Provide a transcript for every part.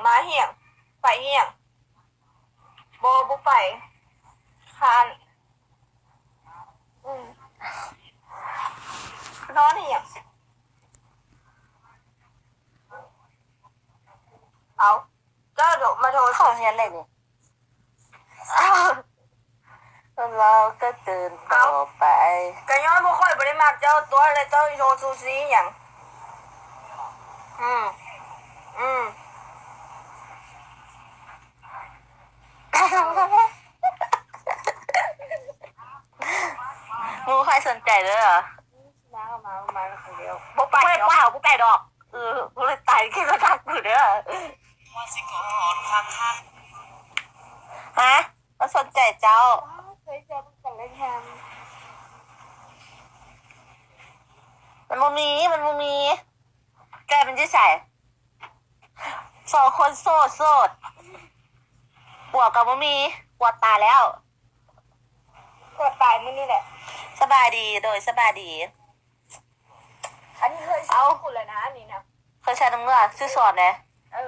ມາຫຍັງ? ໄປຫຍັງ? ບໍ່ ບໍ່ໄປ. ຄ້ານ. ອືມ. ນອນຫຍັງ? ເອົາ. ເຈົ້າມາໂທ ເຂົ້າຮຽນໄດ້ນີ້. ເຮົາກໍຕື່ນຕໍ່ໄປ. ກໍຍ້ອນພວກຂ້ອຍບໍ່ໄດ້ມັກເຈົ້າຕົວະ ແລະ ເຈົ້າຊິໂທຊູຊີຫຍັງ? ອືມ ອືມ. ໝູ່ຂ້ອຍສົນໃຈເດີ້. ມາ ມາ ມາຄົນດຽວ. ບໍ່ໄປດອກ. ບໍ່ໄປດອກ. ເອີ ບໍ່ໄດ້ໄປ ຄິດວ່າທັກກູເດີ້. ຮະ? ບໍ່ສົນໃຈເຈົ້າ. ເຄີຍເຈີກັນແລ້ວງາມ. ມັນບໍ່ມີ ມັນບໍ່ມີ. ແກມັນຢູ່ໃສ? ສອງຄົນໂສດ ໂສດ. ຜົວກໍບໍ່ມີ. ຜົວຕາຍແລ້ວ. ຜົວຕາຍມື້ນີ້ແຫຼະ. ສະບາຍດີ. ໂດຍ ສະບາຍດີ. ອັນນີ້ເຄີຍ ເອົ້າ ເອົາ ກູແລ້ວນະ ອັນນີ້ນະ. ເຄີຍແຊນຳເມືອ ຊື່ສອນເດ້. ເອີ.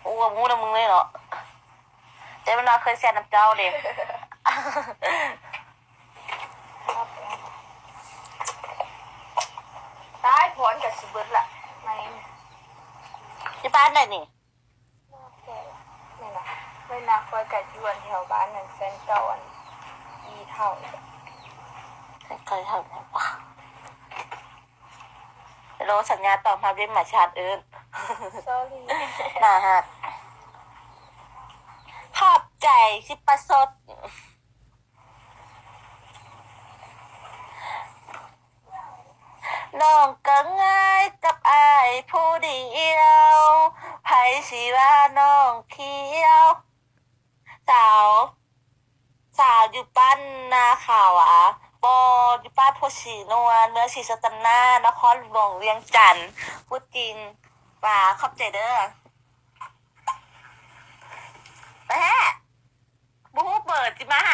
ກູກໍບໍ່ຮູ້ນຳມຶງເລີຍເນາະ. ແຕ່ມັນວ່າເຄີຍແຊນຳເຈົ້າເດ້. ຕາຍ ພອນກໍຊິເບິດລະ. ແມ່ນ. ຢູ່ບ້ານໃດນີ້? ແມ່ນລະ. ເວລາຂ້ອຍກໍຢູ່ອັນແຖວບ້ານນັ້ນ ແຟນເກົ່າອັນອີ່ເຖົ້າ. ໃກ້ໆ ເຖົ້າແລ້ວວະ. ໂລ ສັນຍາຕອບຮັບເດ້ ໝາຊາດເອີ້ນ. Sorry. ໜ້າຮັກ. ຂອບໃຈ ຊິປະຊົດ. ນ້ອງກໍງ່າຍກັບອ້າຍຜູ້ດຽວ ໃຜຊິວ່ານ້ອງຂຽວ. ສາວ ສາວຢູ່ບ້ານນາຂາວຫວາ? ບໍ່, ຢູ່ບ້ານໂພສີນວນ ເມືອງສີສັດຕະນາກ ນະຄອນຫຼວງວຽງຈັນ. ຜູ້ຈິງ. ຫວາ ຂອບໃຈເດີ້. ແປະ ບໍ່ຮູ້ເບີ ຊິມາຫາ